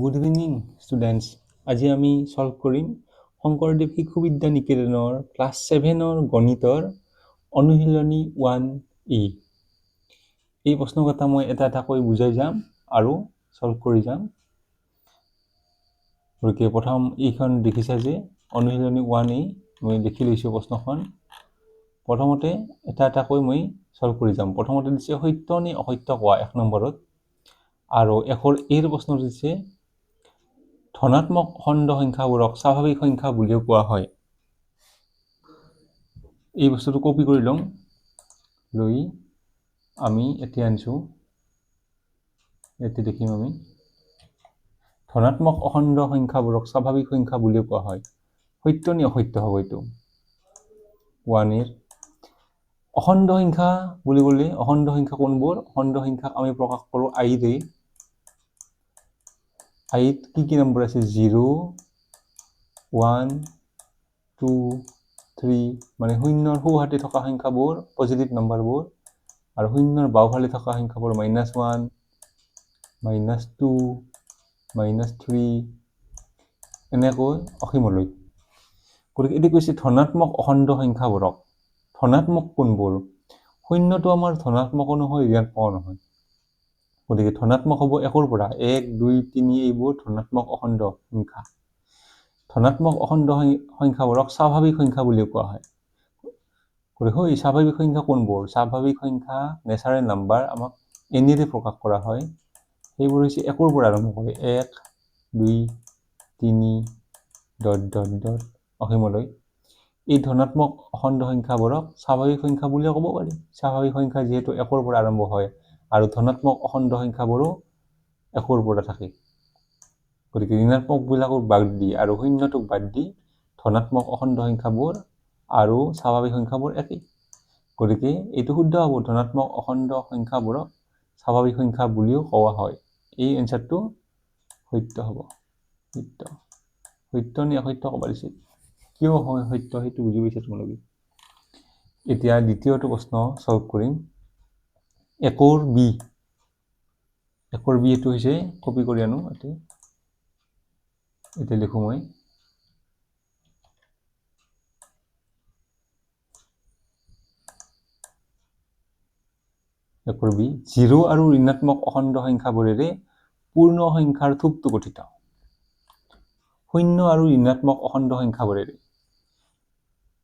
Good evening students. আজি আমি solve কৰিম শংকৰদেৱ শিশু বিদ্যা নিকেতনৰ ক্লাছ ছেভেনৰ গণিতৰ অনুশীলনী 1এ। এই প্ৰশ্নকেইটা মই এটা এটাকৈ বুজাই যাম আৰু ছল্ভ কৰি যাম। গতিকে প্ৰথম এইখন দেখিছা যে অনুশীলনী 1এ, মই লিখি লৈছোঁ প্ৰশ্নখন। প্ৰথমতে এটা এটাকৈ মই ছল্ভ কৰি যাম। প্ৰথমতে দিছে সত্য নে অসত্য কোৱা 1 নম্বৰত, আৰু একৰ এৰ প্ৰশ্ন দিছে ধনাত্মক অখণ্ড সংখ্যাবোৰক স্বাভাৱিক সংখ্যা বুলিও কোৱা হয়। এই বস্তুটো কপি কৰি লওঁ, লৈ আমি এতিয়া আনিছোঁ। ইয়াতে দেখিম আমি ধনাত্মক অখণ্ড সংখ্যাবোৰক স্বাভাৱিক সংখ্যা বুলিও কোৱা হয়। সত্য নে অসত্য হ'ব এইটো? 1এৰ অখণ্ড সংখ্যা বুলি ক'লে অখণ্ড সংখ্যা কোনবোৰ? অখণ্ড সংখ্যাক আমি প্ৰকাশ কৰোঁ আইৰে। আইত কি কি নম্বৰ আছে? 0, 1, 2, 3, মানে শূন্যৰ সোঁহাতে থকা সংখ্যাবোৰ পজিটিভ নম্বৰবোৰ, আৰু শূন্যৰ বাওঁফালে থকা সংখ্যাবোৰ -1, -2, -3, এনেকৈ অসীমলৈ। গতিকে এইটো কৈছে ধনাত্মক অখণ্ড সংখ্যাবোৰক। ধনাত্মক কোনবোৰ? শূন্যটো আমাৰ ধনাত্মকো নহয়, ঋণাত্মকো নহয়। গতিকে ধনাত্মক হ'ব একৰ পৰা 1, 2, 3, এইবোৰ ধনাত্মক অখণ্ড সংখ্যা। ধনাত্মক অখণ্ড সংখ্যাবোৰক স্বাভাৱিক সংখ্যা বুলিও কোৱা হয়। গতিকে হয়, স্বাভাৱিক সংখ্যা কোনবোৰ? স্বাভাৱিক সংখ্যা নেচাৰেল নাম্বাৰ আমাক এনেৰে প্ৰকাশ কৰা হয়। সেইবোৰ হৈছে একৰ পৰা আৰম্ভ কৰি 1, 2, 3, ডট ডট ডট অসীমলৈ। এই ধনাত্মক অখণ্ড সংখ্যাবোৰক স্বাভাৱিক সংখ্যা বুলিও ক'ব পাৰি। স্বাভাৱিক সংখ্যা যিহেতু একৰ পৰা আৰম্ভ হয় আৰু ধনাত্মক অখণ্ড সংখ্যাবোৰো একৰ পৰা থাকে। গতিকে ঋণাত্মকবিলাকক বাদ দি আৰু শূন্যটোক বাদ দি ধনাত্মক অখণ্ড সংখ্যাবোৰ আৰু স্বাভাৱিক সংখ্যাবোৰ একেই। গতিকে এইটো শুদ্ধ হ'ব, ধনাত্মক অখণ্ড সংখ্যাবোৰক স্বাভাৱিক সংখ্যা বুলিও কোৱা হয়। এই এনচাৰটো সত্য হ'ব। সত্য, সত্য নে অসত্য ক'ব দিছিল, কিয় হয় সত্য সেইটো বুজি পাইছা তোমালোকে। এতিয়া দ্বিতীয়টো প্ৰশ্ন ছল্ভ কৰিম। একৰ বি, একৰ বি এইটো হৈছে কপি কৰি আনো। এতিয়া লিখোঁ মই। একৰ বি, 0 আৰু ঋণাত্মক অখণ্ড সংখ্যাবোৰেৰে পূৰ্ণ সংখ্যাৰ থূপটো গঠিত। শূন্য আৰু ঋণাত্মক অখণ্ড সংখ্যাবোৰেৰে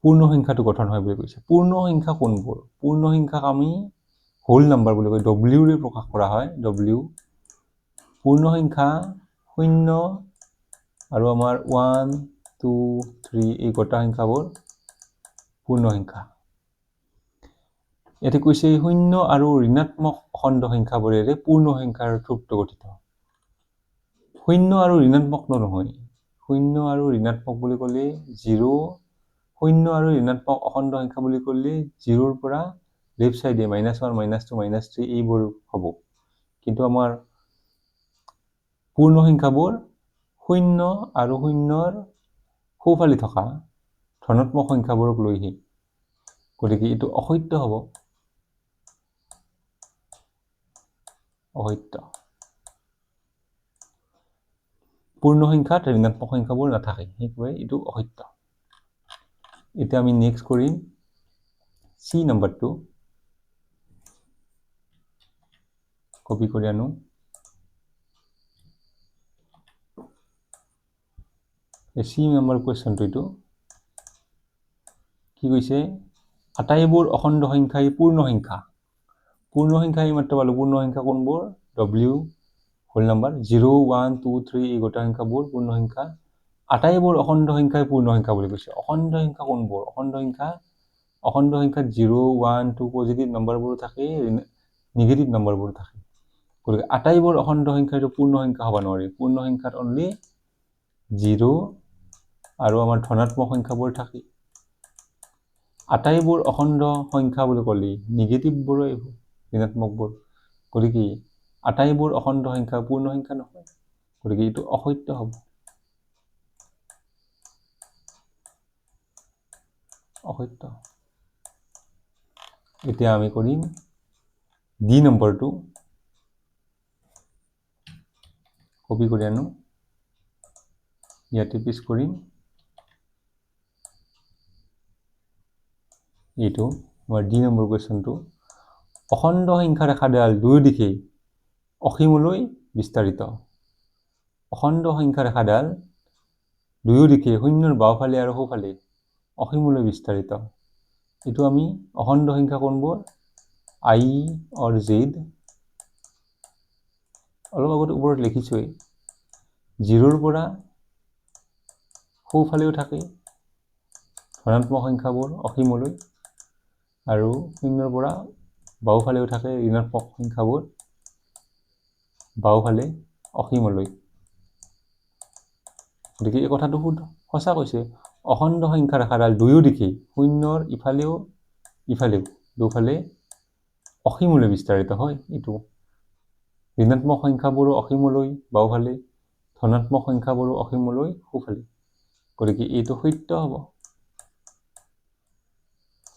পূৰ্ণ সংখ্যাটো গঠন হয় বুলি কৈছে। পূৰ্ণ সংখ্যা কোনবোৰ? পূৰ্ণ সংখ্যাক আমি হোল নাম্বাৰ বুলি কয়, ডব্লিউৰে প্ৰকাশ কৰা হয়, ডব্লিউ। পূৰ্ণ সংখ্যা শূন্য আৰু আমাৰ 1, 2, 3 এই গোটা সংখ্যাবোৰ পূৰ্ণ সংখ্যা। ইয়াতে কৈছে শূন্য আৰু ঋণাত্মক অখণ্ড সংখ্যাবোৰেৰে পূৰ্ণ সংখ্যাৰ থূপটো গঠিত। শূন্য আৰু ঋণাত্মক নহয়, শূন্য আৰু ঋণাত্মক বুলি ক'লে 0, শূন্য আৰু ঋণাত্মক অখণ্ড সংখ্যা বুলি ক'লে 0ৰ পৰা লেফ্ট চাইডে -1, -2, -3 এইবোৰ হ'ব। কিন্তু আমাৰ পূৰ্ণ সংখ্যাবোৰ শূন্য আৰু শূন্যৰ সোঁফালে থকা ধনাত্মক সংখ্যাবোৰক লৈহে। গতিকে এইটো অসত্য হ'ব, অসত্য। পূৰ্ণ সংখ্যাত ঋণাত্মক সংখ্যাবোৰ নাথাকে, সেইবাবে এইটো অসত্য। এতিয়া আমি নেক্সট কৰিম চি নম্বৰটো, কপি কৰি আনো। চি নম্বৰ কুৱেশ্যনটো এইটো কি কৈছে? আটাইবোৰ অখণ্ড সংখ্যাই পূৰ্ণ সংখ্যা। পূৰ্ণ সংখ্যা এই মাত্ৰ পালোঁ। পূৰ্ণ সংখ্যা কোনবোৰ? ডব্লিউ হোল নাম্বাৰ 0, 1, 2, 3 এই গোটা সংখ্যাবোৰ পূৰ্ণ সংখ্যা। আটাইবোৰ অখণ্ড সংখ্যাই পূৰ্ণ সংখ্যা বুলি কৈছে। অখণ্ড সংখ্যা কোনবোৰ? অখণ্ড সংখ্যাত 0, 1, 2 পজিটিভ নম্বৰবোৰো থাকে, নিগেটিভ নম্বৰবোৰো থাকে। গতিকে আটাইবোৰ অখণ্ড সংখ্যাইটো পূৰ্ণ সংখ্যা হ'ব নোৱাৰে। পূৰ্ণ সংখ্যাত অনলি 0 আৰু আমাৰ ধনাত্মক সংখ্যাবোৰ থাকে। আটাইবোৰ অখণ্ড সংখ্যা বুলি ক'লে নিগেটিভবোৰো আহিব, ঋণাত্মকবোৰ। গতিকে আটাইবোৰ অখণ্ড সংখ্যা পূৰ্ণ সংখ্যা নহয়, গতিকে এইটো অসত্য হ'ব, অসত্য। এতিয়া আমি কৰিম ডি নম্বৰটো, কপি কৰি আনো, ইয়াতে পেষ্ট কৰিম। এইটো আমাৰ ডি নম্বৰ কুৱেশ্যনটো। অখণ্ড সংখ্যা ৰেখাডাল দুয়ো দিশে অসীমলৈ বিস্তাৰিত। অখণ্ড সংখ্যা ৰেখাডাল দুয়ো দিশে শূন্যৰ বাওঁফালে আৰু সোঁফালে অসীমলৈ বিস্তাৰিত। এইটো আমি অখণ্ড সংখ্যা কোনবোৰ, আই অৰ জেড, অলপ আগতে ওপৰত লিখিছোৱেই, জিৰ'ৰ পৰা সোঁফালেও থাকে ধনাত্মক সংখ্যাবোৰ অসীমলৈ, আৰু শূন্যৰ পৰা বাওঁফালেও থাকে ঋণাত্মক সংখ্যাবোৰ বাওঁফালে অসীমলৈ। গতিকে এই কথাটো শুদ্ধ, সঁচা কৈছে। অখণ্ড সংখ্যা ৰেখাডাল দুয়ো দিশে শূন্যৰ ইফালেও ইফালেও দুফালে অসীমলৈ বিস্তাৰিত হয়। এইটো ঋণাত্মক সংখ্যাবোৰো অসীমলৈ বাওঁফালে, ধনাত্মক সংখ্যাবোৰো অসীমলৈ সোঁফালে। গতিকে এইটো সত্য হ'ব,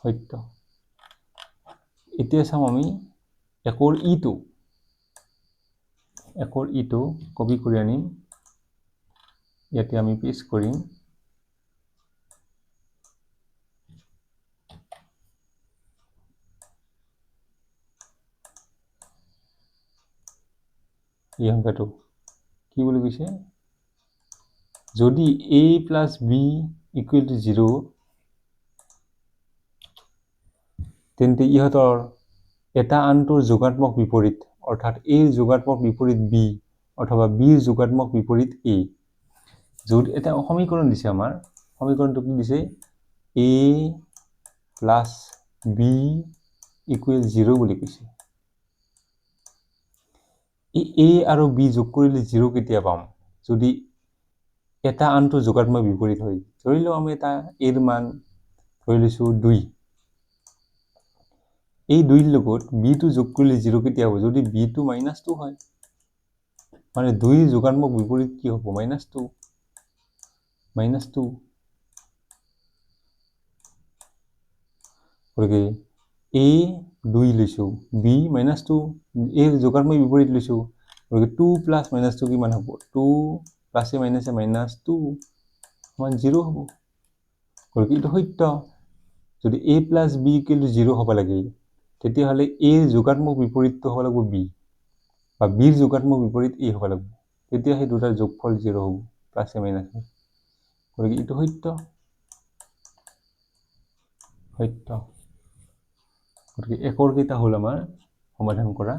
সত্য। এতিয়া চাম আমি একৰ ইটো, একৰ ইটো কপি কৰি আনিম, ইয়াতে আমি পেষ্ট কৰিম। এই সংখ্যাটো কি বুলি কৈছে, যদি a plus b equal to zero' তেন্তে ইহঁতৰ এটা আনটোৰ যোগাত্মক বিপৰীত, অৰ্থাৎ এৰ যোগাত্মক বিপৰীত বি অথবা বিৰ যোগাত্মক বিপৰীত এ। য'ত এটা সমীকৰণ দিছে, আমাৰ সমীকৰণটো কি দিছে, a plus b equal zero' বুলি কৈছে। এই এ আৰু বি যোগ কৰিলে জিৰ' কেতিয়া পাম, যদি এটা আনটোৰ যোগাত্মক বিপৰীত হয়। ধৰি লওঁ আমি এটা এৰ মান ধৰি লৈছোঁ 2, এই 2ৰ লগত বিটো যোগ কৰিলে জিৰ' কেতিয়া হ'ব, যদি বিটো মাইনাছ টু হয়, মানে 2ৰ যোগাত্মক বিপৰীত কি হ'ব, মাইনাছ টু, মাইনাছ টু। গতিকে এ 2 লৈছোঁ, বি মাইনাছ টু, এৰ যোগাত্মক বিপৰীত লৈছোঁ, গতিকে টু প্লাছ মাইনাছ টু কিমান হ'ব, টু প্লাছে মাইনাছে মাইনাছ টু সমান জিৰ' হ'ব। গতিকে এইটো সত্য। যদি a plus b equal to zero' হ'ব লাগে, তেতিয়াহ'লে এৰ যোগাত্মক বিপৰীতটো হ'ব লাগিব বি, বা বিৰ যোগাত্মক বিপৰীত এ হ'ব লাগিব, তেতিয়া সেই দুটাৰ যোগফল জিৰ' হ'ব, প্লাছে মাইনাছে। গতিকে এইটো সত্য, সত্য। গতিকে একৰ কেইটা হ'ল আমাৰ সমাধান কৰা।